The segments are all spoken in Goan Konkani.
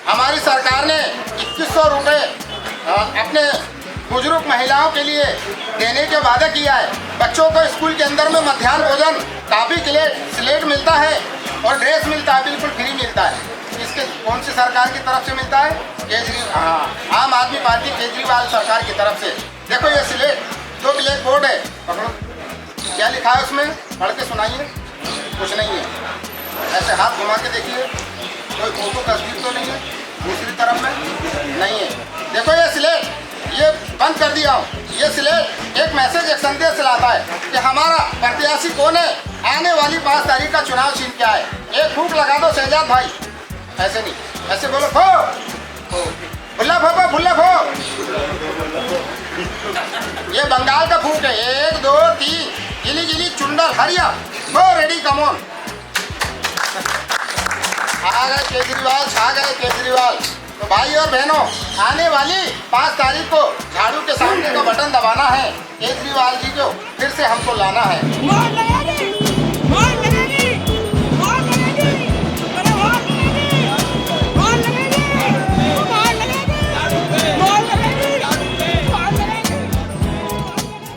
हमारी सरकार ने 2100 रुपये अपने बुजुर्ग महिलाओं के लिए देने के वादा किया है। बच्चों को स्कूल के अंदर में मध्याह्न भोजन, काफ़ी स्लेट मिलता है और ड्रेस मिलता है, बिल्कुल फ्री मिलता है। इसके कौन सी सरकार की तरफ से मिलता है? केजरीवाल, हाँ, आम आदमी पार्टी केजरीवाल सरकार की तरफ से। देखो ये स्लेट, दो ब्लैक बोर्ड है, पकड़ो, क्या लिखा है उसमें, पढ़ के सुनाइए। कुछ नहीं है, ऐसे हाथ घुमा के देखिए, कोई फोटो तस्वीर तो नहीं है, दूसरी तरफ में नहीं है। देखो ये स्लेट, ये बंद कर दिया हूँ। ये स्लेट एक मैसेज, एक संदेश लाता है कि हमारा प्रत्याशी कौन है, आने वाली 5 तारीख का चुनाव चिन्ह क्या है। एक फूक लगा दो शहजाद भाई, ऐसे नहीं, ऐसे बोलो फो भुल्ला फो भुल्ला फो। ये बंगाल का फूक है। 1 2 3 गिली गिली चुंडल हरिया गो रेडी कमोन। आ गए केजरीवाल, छा गए केजरीवाल। तो भाई और बहनों, आने वाली 5 तारीख को झाड़ू के सामने का बटन दबाना है, केजरीवाल जी को फिर से हमको लाना है।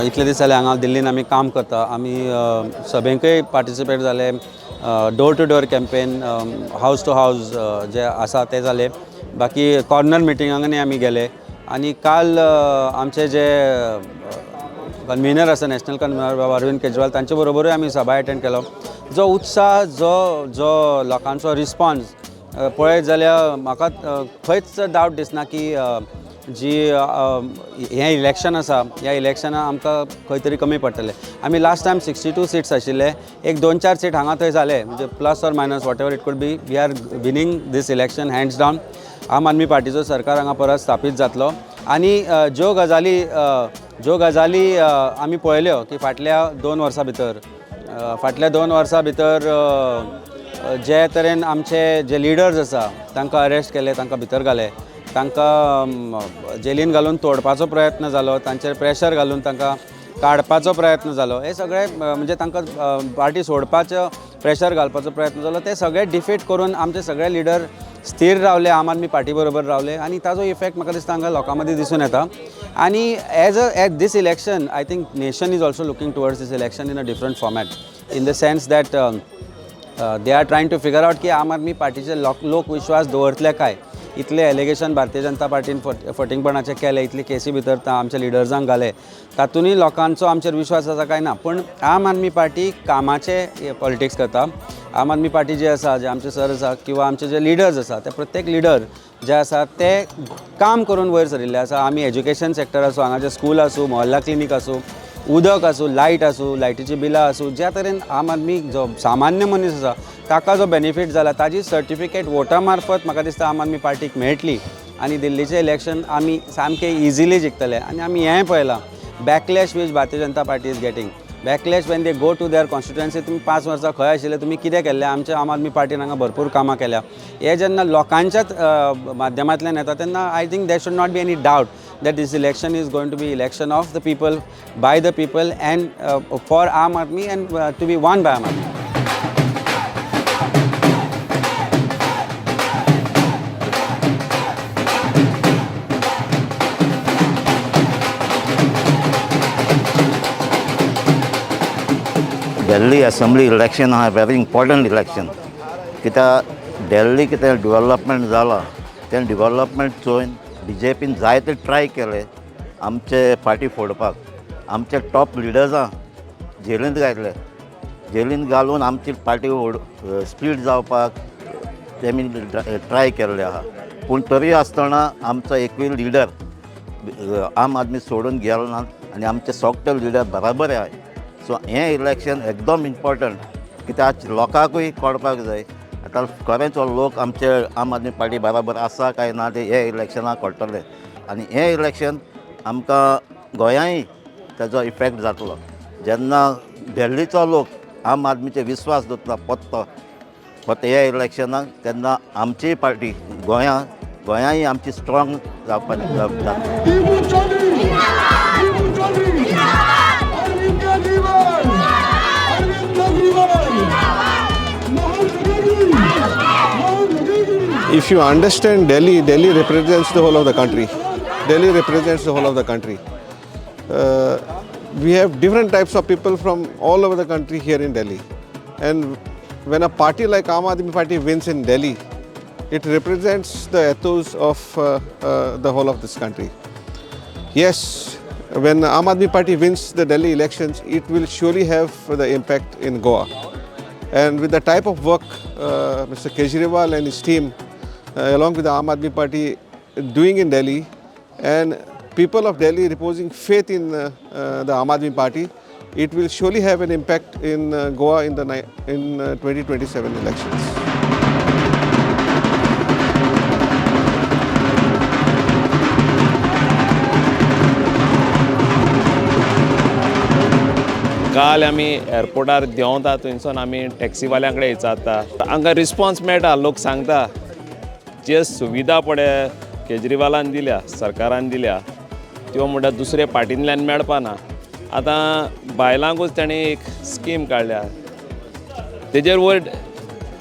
इतले दीस जाले हांगा दिल्लीन आमी काम करता, आमी सभेंकय पार्टिसिपेट जाले, door to door campaign, house to house जे आसा ते जाले, बाकी कॉर्नर मिटिंगांनी आमी गेले। आनी काल आमचे जे कन्विनर आसा, नॅशनल कन्विनर बाबा अरविंद केजरीवाल, तांचे बरोबरूय आमी सभा एटेंड केलो। जो उत्साह, जो जो लोकांचो रिस्पॉन्स पळयत जाल्यार म्हाका खंयच डावट दिसना की जी हें इलेक्शन आसा, ह्या इलेक्शनाक आमकां खंय तरी कमी पडटलें। आमी लास्ट टायम 62 सीट्स आशिल्ले, एक 2-4 सीट हांगा थंय जाले, म्हणजे plus or minus whatever it could be, we are winning this election hands down. Aam Aadmi पार्टीचो सरकार हांगा परत स्थापीत जातलो। आनी ज्यो गजाली आमी पळयल्यो की फाटल्या 2 वर्सां भितर, फाटल्या 2 वर्सां भितर जे तरेन आमचे जे लिडर्स आसा तांकां अरेस्ट केले, तांकां भितर घाले, तांकां जेलीन घालून तोडपाचो प्रयत्न जालो, तांचेर प्रेशर घालून तांकां काडपाचो प्रयत्न जालो, हे सगळे म्हणजे तांकां पार्टी सोडपाचो प्रेशर घालपाचो प्रयत्न जालो, ते सगळे डिफीट करून आमचे सगळे लिडर स्थिर रावले, आम आदमी पार्टी बरोबर रावले आनी ताजो इफेक्ट म्हाका दिसता हांगा लोकां मदीं दिसून येता। आनी as a at this election I think nation is also looking towards this election in a different format, in the sense that they are trying to figure out की आम आदमी पार्टीचे लोक विश्वास दवरतले काय। इतले एलिगेशन भारतीय जनता पार्टीन फटींगपणाचे केले, इतले केसी भितर आमच्या लिडर्सांक घाले, तातूंतय लोकांचो आमचेर विश्वास आसा काय ना। पूण आम आदमी पार्टी कामाचे पॉलिटिक्स करता। आम आदमी पार्टी जी आसा, जे आमचे सर आसा किंवा आमचे जे लिडर्स आसा, ते प्रत्येक लिडर जे आसा ते काम करून वयर सरिल्ले आसा। आमी एज्युकेशन सेक्टर आसूं, हांगाचे स्कूल आसूं, मोहल्ला क्लिनीक आसूं, उदक आसूं, लायट आसूं, लायटीची बिलां आसूं, ज्या तरेन आम आदमी जो सामान्य मनीस आसा ताका जो बेनिफीट जाला ताजी सर्टिफिकेट वोटा मार्फत म्हाका दिसता आम आदमी पार्टीक मेळटली आनी दिल्लीचें इलेक्शन आमी सामकें इजिली जिखतले। आनी आमी हेंय पळयलां, backlash which Bharatiya Janata Party is getting, backlash when they go to their constituency. तुमी 5 वर्सां खंय आशिल्ले, तुमी कितें केल्लें? आमच्या आम आदमी पार्टीन हांगा भरपूर कामां केल्या। हे जेन्ना लोकांच्याच माध्यमांतल्यान येता तेन्ना I think there should not be any doubt that this election is going to be election of the people, by the people and for Aam Aadmi and to be won by Aam Aadmi. Delhi assembly election हा व्हेरी इम्पॉर्टंट इलेक्शन, कित्याक दिल्ली कितें डेवलपमेंट जाला तें डेवलपमेंट चोवन बी जे पीन जायते ट्राय केले आमचे पार्टी फोडपाक। आमचे टॉप लिडर्सां जेलींत घातले, जेलींत घालून आमची पार्टी स्प्लीट जावपाक तेमी ट्राय केल्ले आहा। पूण तरी आसतना आमचो एकूय लिडर आम आदमी सोडून गेलो ना आनी आमचे सगळे लिडर बराबर आहाय। सो हें इलेक्शन एकदम इम्पॉर्टंट, कित्याक लोकांकूय कळपाक जाय आतां खरेंच हो लोक आमचे आम आदमी पार्टी बराबर आसा काय ना ते हे इलेक्शनाक कळटलें। आनी हें इलेक्शन आमकां गोंयांय ताजो इफेक्ट जातलो जेन्ना दिल्लीचो लोक आम आदमीचेर विस्वास दवरता पत्तो फक्त ह्या इलेक्शनाक, तेन्ना आमची पार्टी गोंयांय आमची स्ट्रॉंग जावपाक जातली। If you understand Delhi, Delhi represents the whole of the country. Delhi represents the whole of the country. We have different types of people from all over the country here in Delhi. And when a party like Aam Aadmi Party wins in Delhi, it represents the ethos of the whole of this country. Yes, when Aam Aadmi Party wins the Delhi elections, it will surely have the impact in Goa. And with the type of work Mr. Kejriwal and his team, along with the Aam Aadmi Party, doing in Delhi, and people of Delhi reposing faith in the Aam Aadmi Party, it will surely have an impact in Goa in 2027 elections. काल आमी एअरपोर्टार देंवता थंयसून आमी टॅक्सीवाल्यां कडेन विचारता, आमकां रिस्पोन्स मेळटा. लोक सांगता जे सुविधा पळय केजरीवालान दिल्या, सरकारान दिल्या, त्यो म्हणटा दुसरे पार्टींतल्यान मेळपा ना. आतां बायलांकूच ताणें एक स्कीम काडल्या, तेजेर वयर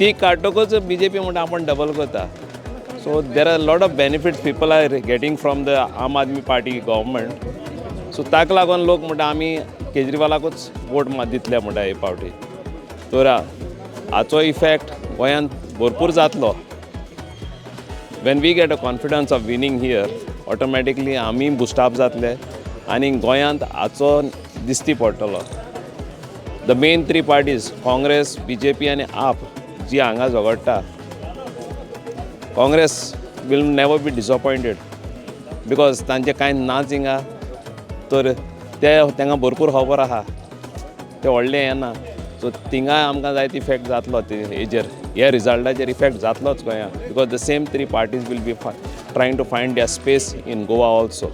ती काडटकूच बीजेपी म्हणटा आपूण डबल करता. So there are lot of benefits people are getting from the Aam Aadmi Party government. So ताका लागून लोक म्हणटा आमी केजरीवालाकूच वोट दितले म्हणटा हे फावटी. तर हाचो इफेक्ट गोंयांत भरपूर जातलो. When we get a confidence of winning here, automatically आमी बुस्टअप जातले आनी गोंयांत हाचो दिश्टी पडटलो. The main three parties, Congress, BJP आनी आप, जी हांगा झगडटा, Congress will never be disappointed because तांचें कांय नाच हिंगा. तर ते तांकां भरपूर खबर आहा ते व्हडलें येना. सो थिंगाय आमकां जायते इफेक्ट जातलो, ते हेजेर ह्या रिजल्टाचेर इफेक्ट जातलोच गोंयांत, because the same three parties will be trying to find their space in Goa also.